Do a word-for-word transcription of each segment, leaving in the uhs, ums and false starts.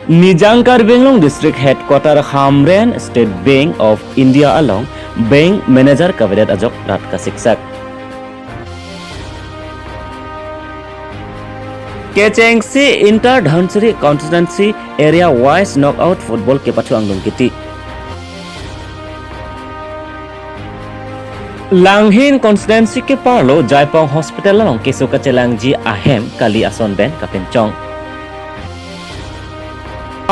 Nijang Karbi Anglong District Headquarter Hamren State Bank of India along Bank Manager kavedet ajok rat kasiksak. Kechengsi Inter Dhansiri Constituency Area Wise Knockout Football kepathu angdung kiti. Langhin Constituency keparlo Jaipong Hospital along keso kachelangji ahem kali ason pen kapinchong.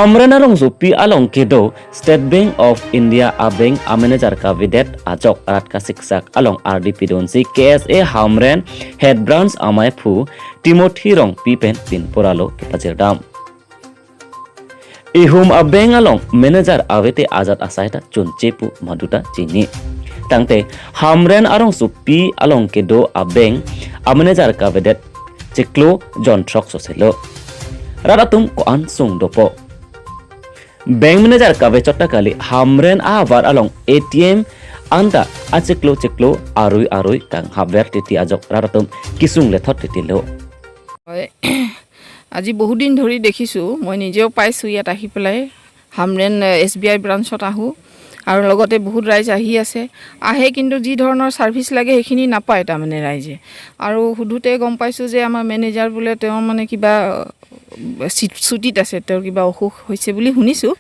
Hamren arongsopi along kedo State Bank of India a-bank a-manager kavedet ajok rat kasiksak along ardi pidunsi K S A Hamren Head Branch amaiphu Timothy Rongpi pen pinpuralo kepajirdam. Ihum a-bank along manager avete ajat asai ta chunche pu maduta chini. Tangte Hamren arongsopi along kedo a-bank a-manager kavedet chiklo jonthrok soselo. Rat atum ko-an sung dopo. Bank manager kave chot ta kali Hamren ahavar along A T M anta achiklo chiklo arui arui kanghapver titi ajok rat atum kisung lethot titilo. হয়। আজি বহুদিন ধৰি দেখিছোঁ, মই নিজেও পাইছোঁ ইয়াত আহি পেলাই। হামৰেণ এছ বি আই ব্ৰাঞ্চত আহোঁ আৰু লগতে বহুত ৰাইজ আহি আছে, আহে কিন্তু যি ধৰণৰ ছাৰ্ভিচ লাগে সেইখিনি নাপায় তাৰমানে ৰাইজে। আৰু সোধোতে গম পাইছোঁ যে আমাৰ মেনেজাৰ বোলে তেওঁ মানে কিবা, আহ, চি- ছুটীত আছে, তেওঁৰ কিবা অসুখ হৈছে বুলি শুনিছোঁ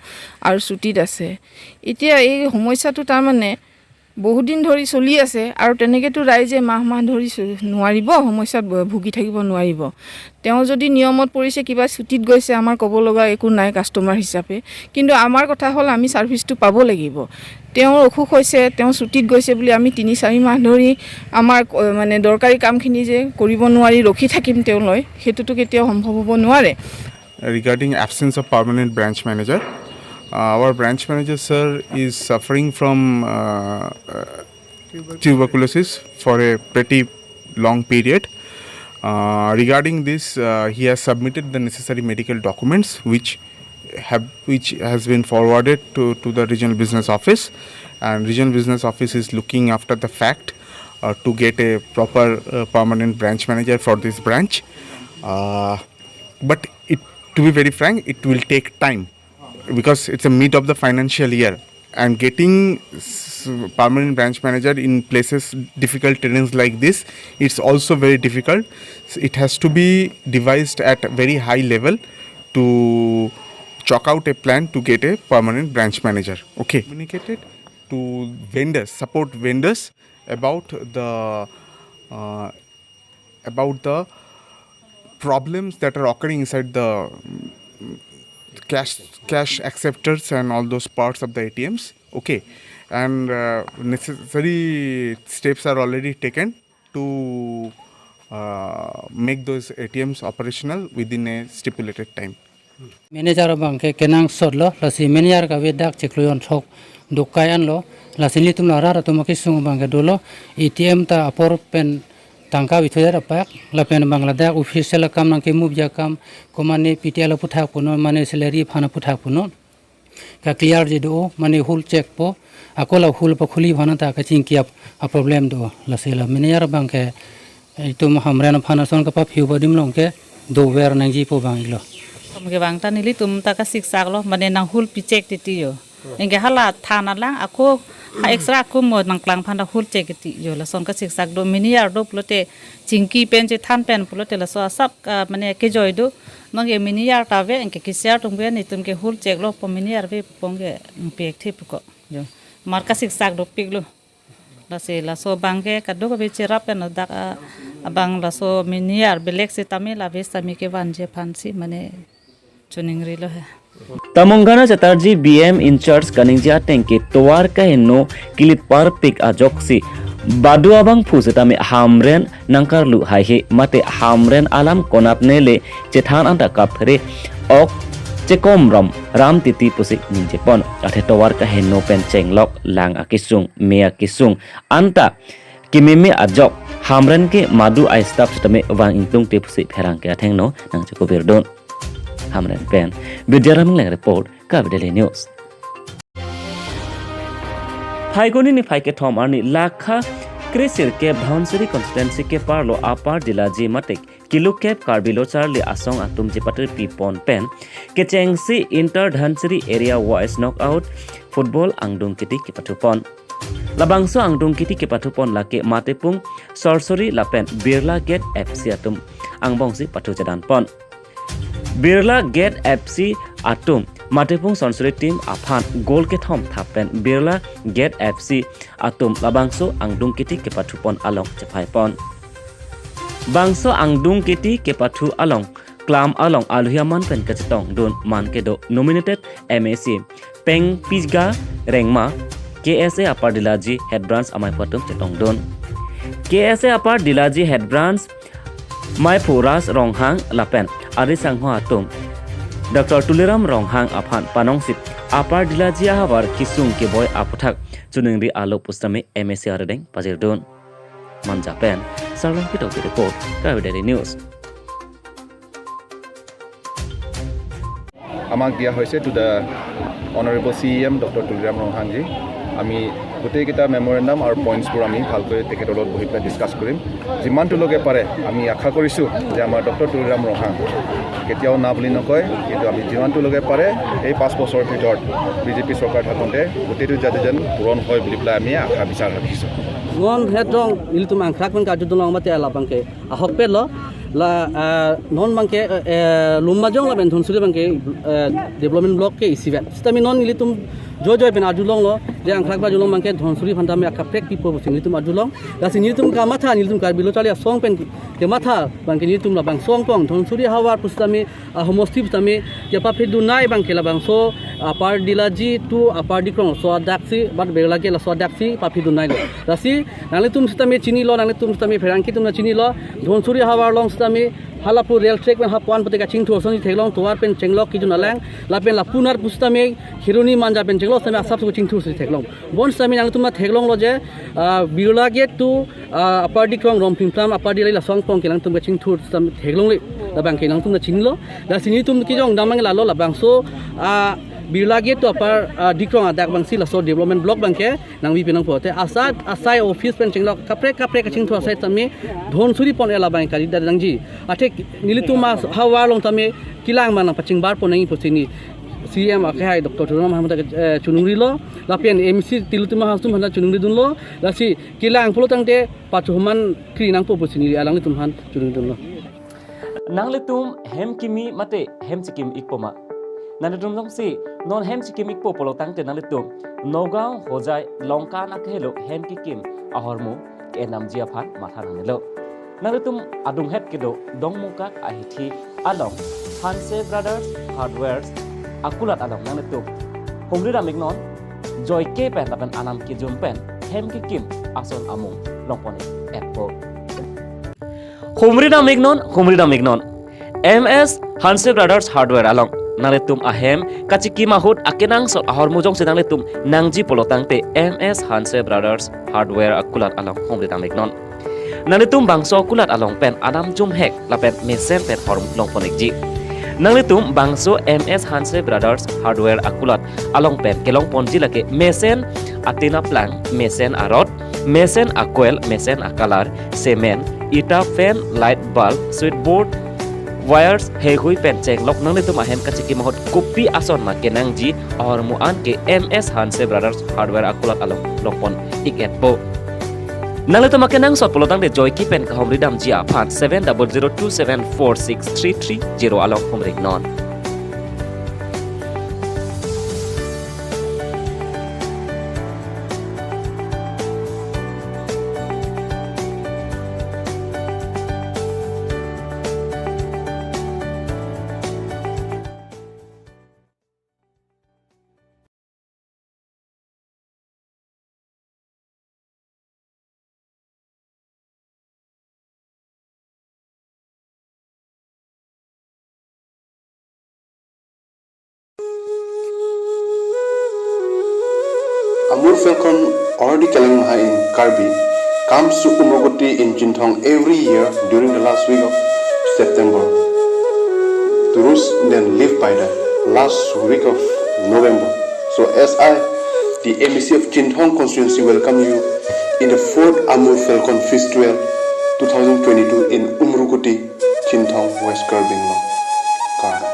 আৰু ছুটীত আছে। এতিয়া এই সমস্যাটো তাৰমানে বহুত দিন ধৰি চলি আছে আৰু তেনেকেতো ৰাইজে মাহ মাহ ধৰি চ- নোৱাৰিব, সমস্যাত ব- ভুগি থাকিব নোৱাৰিব। তেওঁ যদি নিয়মত পৰিছে, কিবা ছুটীত গৈছে, আমাৰ ক'ব লগা একো নাই কাষ্টমাৰ হিচাপে। কিন্তু আমাৰ কথা হ'ল আমি ছাৰ্ভিচটো পাব লাগিব। তেওঁৰ অসুখ হৈছে, তেওঁ ছুটীত গৈছে বুলি আমি তিনি চাৰি মাহ ধৰি আমাৰ ক- মানে দৰকাৰী কামখিনি যে কৰিব নোৱাৰি ৰখি থাকিম তেওঁলৈ, সেইটোতো কেতিয়াও সম্ভৱ হ'ব নোৱাৰে। Regarding absence of permanent branch manager, uh, our branch manager, sir, is suffering from uh, uh, tuberculosis for a pretty long period. Uh, regarding this, uh, he has submitted the necessary medical documents, which have which has been forwarded to, to the regional business office, and regional business office is looking after the fact uh, to get a proper uh, permanent branch manager for this branch. Uh, but it, to be very frank, it will take time because it's a mid of the financial year, and getting s- permanent branch manager in places, difficult terrains like this, it's also very difficult. It has to be devised at a very high level to chalk out a plan to get a permanent branch manager. Okay, communicated to vendors, support vendors about the uh, about the problems that are occurring inside the mm, cash cash acceptors and all those parts of the A T Ms. Okay, and uh, necessary steps are already taken to uh, make those A T Ms operational within a stipulated time. Manager abang ke kenangsot lo, lasi manager kavedak chiklo jonthrok dokai anlo, lasi nelitum la rat atum akisung abang ke dolo, A T M ta apor pen tangka vithojar apak, lapen abang ladak official akam nangkemupji akam, ko mane P T L aphuthak punon, mane salary aphan aphuthak punon. Ka clear ji do, mane hul check po, ako la hul pakhuli aphan ta kachingki ap a problem do, lasi la manager abang ke itum Hamren aphan ason kapaphiu adim along ke dover nangji pu bang iklo. Tom ke bang ta nelitum ta kasiksak lo, mane nang hul pi check titi jo. Anke hala than alang ako ha extra ako mo nangklang aphan ta hul check titi jo. Lason kasiksak do, manager do pulote chingki pen chethan pen pulote laso asap ka mane kejoi do. Nonke manager ta ave, anke cashier atum ave, netum ke hul check lo po, manager ave pu pong ke nangpek the puko jo. Mar kasiksak dopik lo. Lasi laso abang ke kadokave cherap pen ladak a- abang laso manager belek setame la ave setame kevanji aphansi mane choningrilo he. Tamungana Chatterjee B M in charge kaningje ateng ke tovar kaheno kilit parpik ajoksi badu abangphu setame Hamren nangkarlu haihe mate Hamren alam konatne le chethan anta kaphere ok chekomrom ram titi pusi ningjepon. Athe tovar kaheno pen chenglok lang akisung, me akisung anta kememe ajok Hamren ke madu a-staff setame vang ingtungte pusi pherangke athengno nangchekobirdun. Hamren pen Bidyaram Ingleng report, Karbi Daily News. Phaikuni niphai kethom arni lakha Kre sirkep Dhansiri constituency keparlo Upper Dilaji mate kilukep Karbi Lo Charli Asong atum chepatirpi pon pen kechengsi inter Dhansiri area wise knockout football angdung kiti kepathu pon. Labangso angdung kiti kepathu pon lake Matipung Sorsori lapen Birla Gate F C atum angbongsi pathu chedan pon. Birla Gate F C atum Matipung Sorsori team aphan goal kethom thap pen Birla Gate F C atum labangso angdung kiti kepathu pon along chephai pon. Bangso angdung kiti kepathu along klam along aluhi aman pen kachetongdun man kedo nominated M A C Pengpiga Rengma, K S A Upper Dilaji Head Branch amaiphu atum chetongdun. K S A Upper Dilaji Head Branch maiphu Ras Ronghang lapen ari sangho atum Doctor Tuliram Ronghang aphan panongsi Upper Dilaji ahavar kesung keboi aputhak choningri alo pusitame M A C arideng pajirdun. Manja pen Sarlangpi Tokbi report, Karbi Daily News. আমাক দিয়া হৈছে to the Honorable C E M Doctor Tuliram Ronghang ji। আমি গোটেইকেইটা মেমৰেণ্ডাম আৰু পইণ্টছবোৰ আমি ভালকৈ তেখেতৰ লগত বহি পেলাই ডিছকাছ কৰিম। যিমানটোলৈকে পাৰে আমি আশা কৰিছোঁ যে আমাৰ ডক্টৰ তুলিৰাম ৰংহাং কেতিয়াও না বুলি নকয়, কিন্তু আমি যিমানটোলৈকে পাৰে এই পাঁচ বছৰৰ ভিতৰত বিজেপি চৰকাৰ থাকোঁতে গোটেইটো যাতে যেন পূৰণ হয় বুলি পেলাই আমি আশা বিচাৰ ৰাখিছোঁ। Non head rong ilitum angkrak pen kaju dong mate alabang ke ahok pelo la ah, non bangke eh, Lumbajong lapen Dhonsiri bangke eh, development block ke isivet. Sitame non ilitum joy joy pen arjulonglo je angkrak ba arjulong bangke Dhonsiri aphan tame akaprek pipo pusi nelitum arjulong. Lasi nelitum kamatha nelitum Karbi Lo Charli Asong pen kematha bangke nelitum labangso angbong Dhonsiri ahavar pusitame ahomosti pusitame kepaphidun nai bangke labangso Upper Dilaji to Upper Dikrong laso adaksi bat Birla Gate laso adaksi paphidun nailo. Lasi nanglitum sitame chinilo, nanglitum sitame pherangke atum ta chinilo, Dhonsiri ahavar along sitame halapu rail track pen hapuan pute kachingthur ason si theklong, tovar pen chenglok kejun alang lapen lapu nar pusitame Kheroni Manja pen chenglok sitame asap su kachingthur si theklong. Bon sitame nanglitum ta theklonglo je ah, Birla Gate to ah, Upper Dikrong Rongphimphlam Upper Dila laso angbong ke nanglitum kachingthur sitame theklongle. Labangke nanglitum ta chinilo. Lasi nelitum kejong dam bang lalo labangso ah, Birla Gate to Upper ah, Dikrong adak bangsi laso development block bangke nangbi pinangpo te asat asai office pen chenglok kaprek kaprek kachingthur asai tame Dhonsiri pon ela bang kali dar nangji. Athe nelitum ahavar along tame kelang ma nangpachingbar pon nangji pusi neli C M akhai Doctor Tuliram Ronghang ta eh, choningri lo lapen M C Tilottama Ronghang atum aphan ta choningri dunlo. Lasi kelang pulo tangte pachoman kri nangpo pusi neli alanglitum aphan choningri dunlo. Nanglitum hem kimi mate hem chikim ikpo ma? Nanglitum jongsi non hem chikim ikpo pulo tangte nanglitum Nagaon Hojai Longkan akehelo hem kekim ahormu ke-endamji aphan matha nangnelo. Nanglitum adunghet kedo Dongmukak ahithi along Hanse Brothers Hardware akulat along nanglitum humri dam iknon, joike pen lapen anam kejum pen hem kekim ason amung longpon ik-etpo. Humri dam iknon, humri dam iknon. M S Hanse Brothers Hardware along nanglitum ahem kachikim ahut akenangsot ahormu jongsi nanglitum nangji pulo tangte M S Hanse Brothers Hardware akulat along humri dam iknon. Nanglitum bangso akulat along pen anam jumhek lapen mesen pen hormu longpon ikji. Nanglitum bangso M S Hanse Brothers Hardware akulat along pen kelongponji lake mesen atina plang, mesen arod, mesen acoil, mesen acolor, cement, ita, fan, light bulb, switchboard, wires, heihui pen chenglok nanglitum ahem kachikim ahut kopi ason ma kenangji ahormu an ke M S Hanse Brothers Hardware akulat along longpon ik-etpo. Nanglitum akenangsot pulo tangte joike pen kahumri damji aphan seven double zero two seven four six three three zero along humri iknon. Amur Falcon or the Keleng Mahai in Karbi comes to Umrogoti in Chinthong every year during the last week of September. Tourists then leave by the last week of November. So as I, the M A C of Chinthong constituency, welcome you in the fourth Amur Falcon Festival two thousand twenty-two in Umrukuti, Chinthong, West Karbi Anglong. Kardom.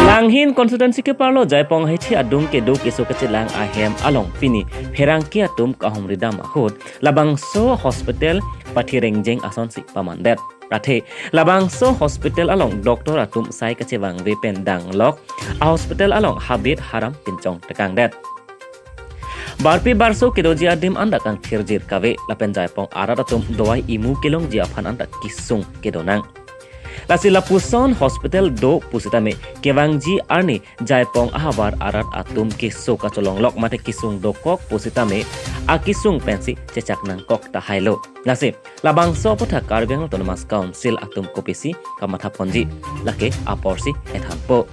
Langhin constituency keparlo Jaipong Haithi adung kedo keso kachelang ahem along pini pherangke atum kahumridam ahut labangso hospital pathi rengjeng asonsi pamandet. Athe labangso hospital along doctor atum sai kachevangve pen danglok a hospital along habit haram pinchong tekangdet. Barpi barso kedoji adim anda kangthirjir kave lapen Jaipong arat atum dawai imu kelongji aphan anda kesung kedonang. Lasi lapuson hospital do pusitame kevangji arni Jaipong ahavar arat atum keso kacholonglok mate kesung dokok pusitame akesung pensi chechak nangkok tahailo. Lasi labangso aputhak Karbi Anglong Autonomous Council atum kopisi kamathaponji, lake aporsi hethanpo.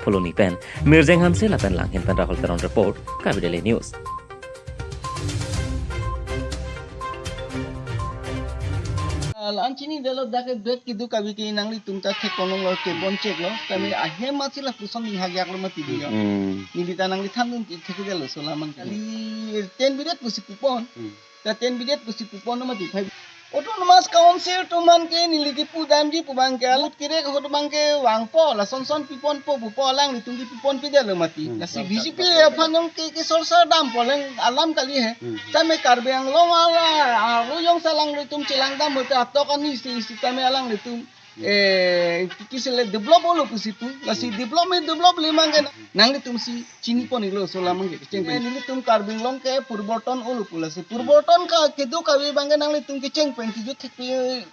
Phuloni pen Mirjeng Hanse lapen Langhin pen Rahul Teron report, Karbi Daily News. Al-an chinidetlo, dak ke bed kedo kave ke nanglitum ta theklonglo, keboncheklo. Kami ahem amatsi lapuson ninghak yaklo mati dilo. Hmm. Neli ta nangli thandun thekdetlo, so lamang kali ten bidet pusi pupon. Hmm. Ta ten bidet pusi pupon mati phai. Autonomous Council atum aphan ke neli kepudamji pu abang ke alat kerek ahut abang ke vangpo, lason son piponpo pupo, alanglitum ke piponpedetlo mati. Hmm. Lasi B J P aphan nong ke, ke sorsar dampo lang alam kali he. Hmm. Tame Karbi Anglong ala, aro jongsi alanglitum chelangdam ahut atok ani isi isi tame alanglitum, eh, ki-, kisile develop olo pusi pu. Lasi develop me develop le abang ke nanglitum si chinipon iklo, so lamang ke kecheng pen. Nelitum Karbi Anglong ke purborton olo pu, lasi purborton ka kedo kave abang ke nanglitum kecheng pen kejut thekpe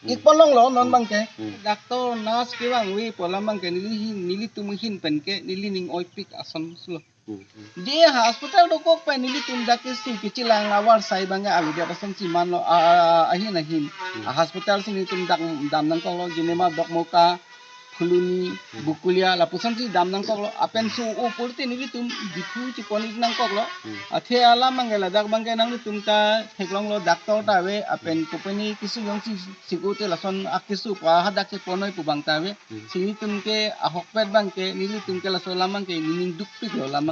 ikpon longlo non abang ke. Hmm. Doctor, nurse kevangve pu alam abang ke neli hin, nelitum hin pen ke neli ning oipik ason solo. Hmm, hmm. Je hospital dokok pen nelitum dak keso kachelang avarsai abang ke avedet asonsi manlo, a, a, ahin ahin. Hmm. A hospital si nelitum dak dam nangkoklo, Jenema, Dokmoka, Phuloni, hmm, Bokolia, lapusonsi dam nangkoklo. Apen so-o purti nelitum Diphu chepon ik nangkoklo. Hmm. Athe alam abang ke ladak abang ke nanglitum ta theklonglo, doctor ta ave, apen kopine keso jongsi siko te lason akeso pa hadak cheponnoi pu abang ta ave. Hmm. Si nelitum ke ahokpet abang ke, nelitum ke laso alam abang ke nening dukpiklo lamang.